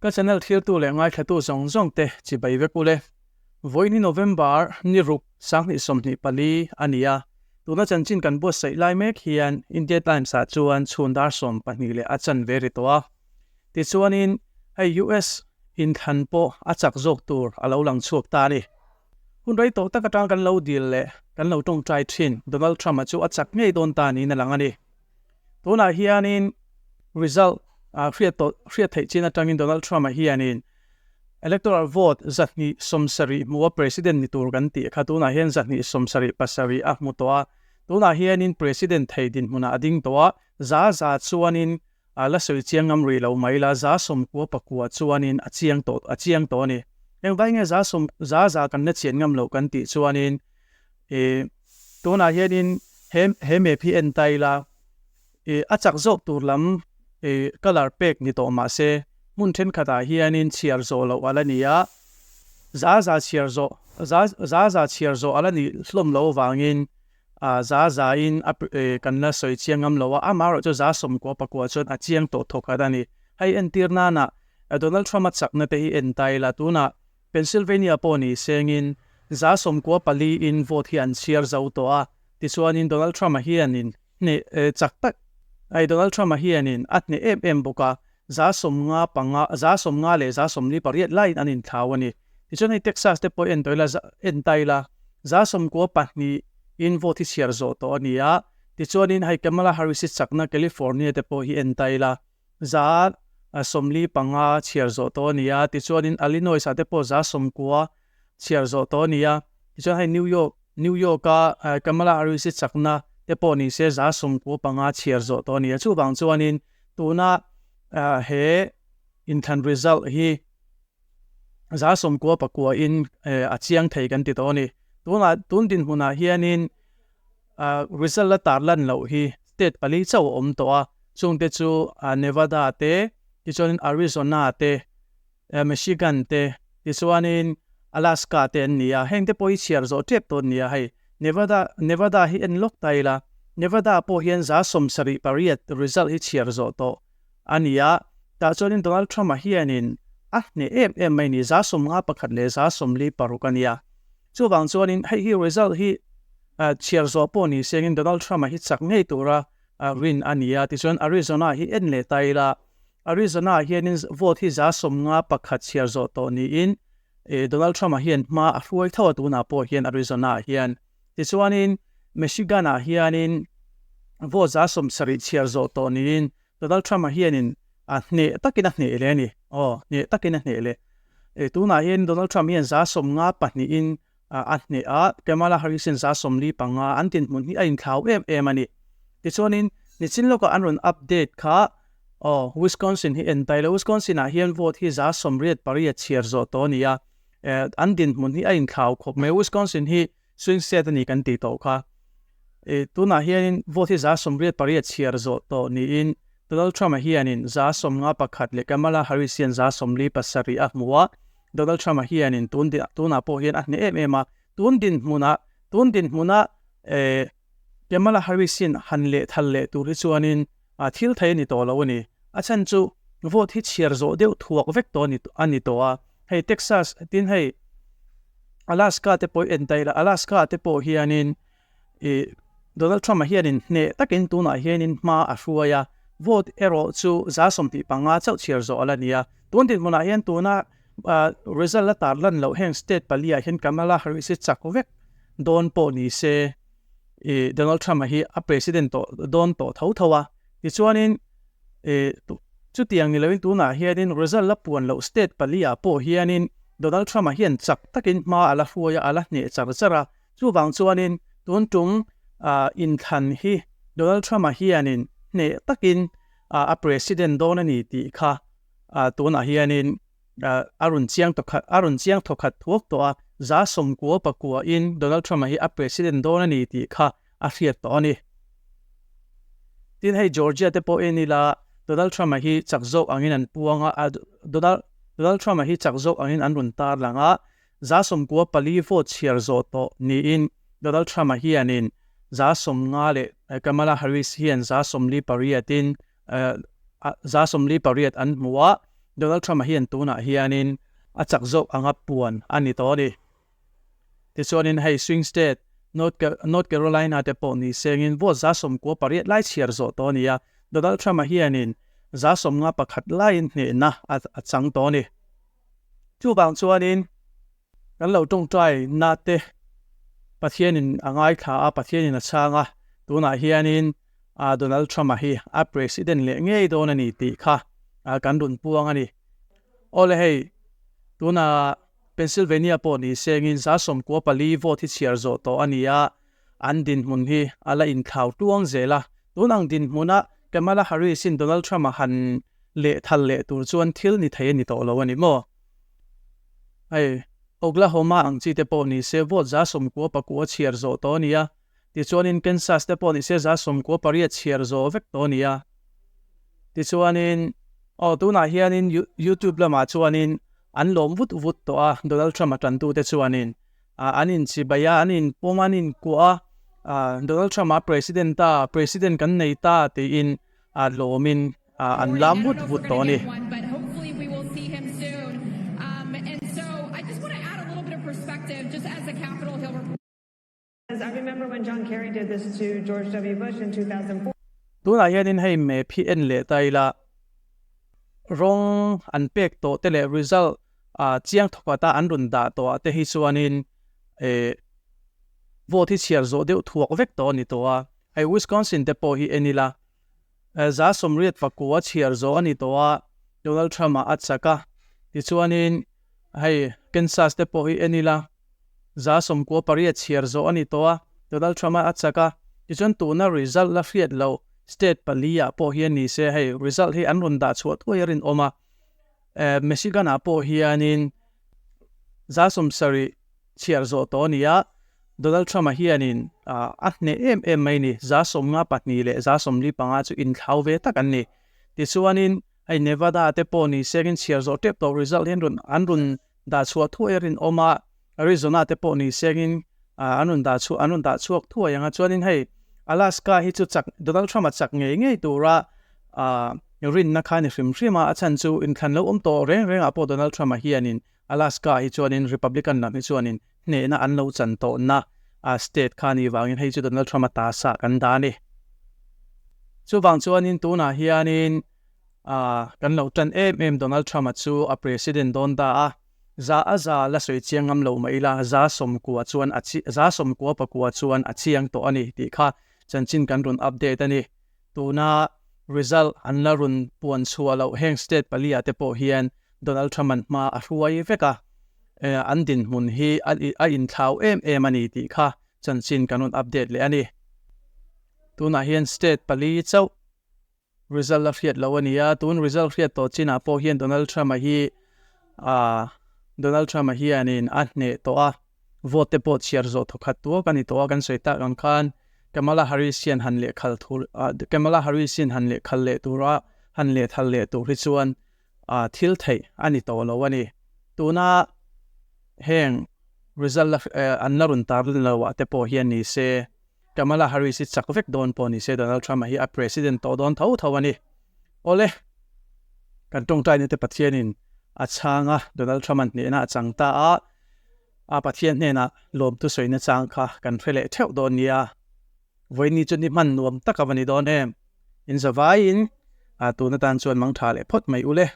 Ka channel thiltu leh ngaithlatu zawng zawng te chibai vek ule. Vawiin hi November ni ruk 2024 a ni a, tuna chanchin kan buatsaih lai mek hian India Times ah chuan chhun dar 12 leh a chanve ri tawh a. Tichuanin hei US inthlan pawh a chak zawk tur a lo lang chhuak ta a ni. Hun rei tawh tak atang kan lo dil leh kan lo tawngtai thin Donald Trump-a chu a chak ngei dawn ta niin a lang a ni. Tunah hianin result hriat tawh hriat theih chin atangin Donald Trump-a hianin electoral vote 270 hmuha president ni tur kan tih kha tunah hian 277 a hmu tawh a. Tunah hianin president thei dinhmunah a ding tawh a, za za chuanin a la sawi chiang ngam rih lo mai la, 99 chuanin a chiang tawh a chiang tawh a ni. Engvai nge za sawm za za kan la chian ngam loh kan tih chuanin ih tunah hianin he he map hi en ta ila ih a chak zawk tur lam ih colour pek ni tawh mah se hmun thenkhatah hianin chhiar zawh loh a la ni a, za za chhiar zawh za za za chhiar zawh a la nih hlawm loh avangin A za za in a kan la sawi chiang ngam lo a, amaherawh chu 99 chuan a chiang tawh thawk khat a ni. Hei entir nana Donald Trump a chakna te hi en ta ila, tunah Pennsylvania pawh ni sengin 94 in vote hi an chhiar zo tawh a, tichuanin Donald Trump a hianin hneh chak tak ai Donald Trump a hianin a hneh em em bawk a, 55 50 leh 48 laiin an inthlau a ni. Tichuan hei Texas te pawh en tawh ila en ta ila 92 in vote hi chhiar zawh tawh a ni a. Tichuanin hei Kamala Harris hi chakna California te pawh hi en ta ila 45 chhiar zawh tawh a ni a. Tichuanin Illinois ah te pawh 90 chhiar zawh tawh a ni a. Tichuan hei New York New York a Kamala Harris hi chakna te pawh ni se 95 chhiar zawh tawh a ni a. Chuvang chuanin tuna he inthlan result hi 99 in a chiang thei kan ti tawh a ni. Tunah tun dinhmunah hianin result la tar lan loh hi state pali chauh a awm tawh a, chungte chu Nevada te, tichuanin Arizona te, Michigan te, tichuanin Alaska te an ni a. Hengte pawh hi chhiar zawh tep tawh an ni a hei. Nevada Nevada hi en lawk ta ila, Nevada pawh hian 78 result hi chhiar zawh tawh a ni a, tah chuanin Donald Trump-a hianin a hneh em em mai ni, 51 leh 46 a ni a. Chuvang chuanin hei hi result hi chhiar zawh pawh ni sengin Donald Trump-a hi chak ngei tura rin a ni a, tichuan Arizona hi en leh ta ila, Arizona hianin vote hi 51 chhiar zawh tawh niin Donald Trump-a hian hma a hruai tho a tunah pawh hian Arizona hian. Tichuanin Michigan-ah hianin vote 70 chhiar zawh tawh niin Donald Trump-a hianin a hneh takin a hneh leh a ni. Aw, hneh takin a hneh leh. Tunah hian Donald Trump hian 52 in a hneh a, Kamala Harris hian 45 an dinhmun hi a inthlau em em a ni. Tichuanin nichin lawkah an rawn update kha, aw, Wisconsin hi en ta ila, Wisconsin-ah hian vote hi 88 chhiar zawh tawh a ni a, an dinhmun hi a inthlau khawp mai. Wisconsin hi swing state a ni kan tih tawh kha. Tunah hianin vote hi 88 chhiar zawh tawh niin Donald Trump-a hianin 51 leh Kamala Harris hian 47 a hmu a. Donald Trump-a hianin tun tunah pawh hian a hneh em em a. Tun dinhmunah tun dinhmuna Kamala Harris hian han leh thal leh tur hi chuanin thil thei a ni tawh lo a ni. A chhan chu vote hi chhiar zawh deuh thuak vek tawh a ni tawh a. Hei Texas tin hei Alaska te pawh en ta ila, Alaska te pawh hianin ih Donald Trump-a hianin hneh takin tunah hianin hma a hruai a, vote erawh chu 25 chauh chhiar zawh a la ni a. Tun dinhmunah hian tuna result la tar lan loh heng state pali ah hian Kamala Harris hi chak vek dawn pawh ni se ih Donald Trump-a hi a president tawh dawn tawh tho tho a. Tichuanin ih chutiang ni loin tunah hianin result la puan loh state pali ah pawh hianin Donald Trump-a hian chak takin hma a la hruai a, a la hneh char char a. Chuvang chuanin tun tum inthlan hi Donald Trump-a hianin hneh takin a president dawn a ni tih kha tunah hianin a rawn chiang tawkhat a rawn chiang thawkhat thuak tawh a, 99 in Donald Trump-a hi a president dawn a ni tih kha a hriat tawh a ni. Tin hei Georgia te pawh en ila Donald Trump-a hi chak zawk angin an puang a, Donald Donald Trump-a hi chak zawk angin an rawn tar lang a, 94 vote chhiar zawh tawh niin Donald Trump-a hianin 50 leh Kamala Harris hian 48 in 48 an hmu a. Donald Trump-a hian tunah hianin a chak zawk anga puan a ni tawh a ni. Tichuanin hei swing state North Carolina te pawh ni sengin vote 98 lai chhiar zawh tawh a ni a, Donald Trump-a hianin 51 laiin hnehna a chang tawh a ni. Chuvang chuanin kan lo tawngtai na te Pathianin a ngaithla a, Pathianin a chhang a, tunah hianin Donald Trump-a hi a President leh ngei dawn a ni tih kha kan rawn puang a ni. Awle hei, tuna Pennsylvania pawh ni sengin 94 vote hi chhiar zawh tawh a ni a, an dinhmun hi a la inthlau tuang zel a. Tun ang dinhmuna Kamala Harris-in Donald Trump-a han lehthal leh tur chuan thil ni thei a ni tawh lo a ni maw? Hei, Oklahoma ang chi te pawh ni se vote 99 chhiar zawh tawh a ni a, tichuanin Kansas te pawh ni se 98 chhiar zawh vek tawh a ni a. Tichuanin, aw tunah hianin YouTube lamah chuanin an lawm vut vut tawh a, Donald Trump-a tantute chuanin an inchibai a, an inpawm a, an inkuah a, Donald Trump-a President ta, President kan nei ta tiin lawmin an lam vut vut tawh a ni. Tunah hianin hei map hi en leh ta ila, rawng an pek tawh te leh result chiang thawkhat a an rawn dah tawh ah te hi chuanin eh vote hi chhiar zawh deuh thuak vek tawh a ni tawh a. Hei Wisconsin te pawh hi en ila, 89 chhiar zawh a ni tawh a, Donald Trump-a a chak a. Tichuanin hei Kansas te pawh hi en ila, 98 chhiar zawh a ni tawh a, Donald Trump-a a chak a. Tichuan tuna result la hriat loh state pali ah pawh hian ni se hei result hi an rawn dah chhuah thuai a rinawm a. Michigan ah pawh hianin 70 chhiar zawh tawh a ni a, Donald Trump-a hianin a hneh em em mai a ni. 52 leh 45 chu inthlau ve tak an ni. Tichuanin hei Nevada te pawh ni se in chhiar zawh tep tawh result hi an rawn dah chhuah thuai a rinawm a, Arizona te pawh ni sengin an rawn dah chhuah an rawn dah chhuak thuai ang a, chuanin hei Alaska hi chu chak Donald Trump a chak ngei ngei tura rinna kha a ni hrim hrim a, a chhan chu inthlan lo awm tawh reng rengah pawh Donald Trump a hianin Alaska hi chuanin Republican lam hi chuanin hnehna an lo chan tawhna state kha a nih vangin hei chu Donald Trump a ta sa kan dah a ni. Chuvang chuanin tunah hianin kan lo tan em em Donald Trump a chu a President dawn ta a, Za a za la sawi chiang ngam lo mah ila, 90 chuan a chi, 99 chuan a chiang tawh a ni tih kha chanchin kan rawn update a ni. Tuna result an la rawn puan chhuah loh heng state pali ah te pawh hian Donald Trump an hma a hruai vek a, an dinhmun hi a inthlau em em a ni tih kha chanchin kan rawn update leh a ni. Tunah hian state pali chauh Result a hriat loh a ni a, tun result hriat tawh chinah pawh hian Donald Trump-a hi aah Donald Trump-a hianin a hneh tawh a, vote te pawh chhiar zawh thawkhat tuak a ni tawh a, kan sawi tak ang khan Kamala Harris hian han lehkhal thur ah Kamala Harris hian han lehkhal leh tura han lehthal leh tur hi chuan ah thil theih a ni tawh lo a ni. Tuna heng result la an la rawn tar lo ah te pawh hian ni se. Kamala Harris hi chak vek dawn pawh ni se Donald Trump-a hi a President tawh dawn tho tho a ni. Awle, kan tawngtaina te Pathianin a chhang a, Donald Trump-a'n hnehna a chang ta a, a Pathian hnenah lawmtu sawina chang kha kan hre leh theuh dawn nia. Vawiini chu ni hman nuam tak a va ni dawn em? In zavaiin tun atan chuan mangtha leh phawt mai ule.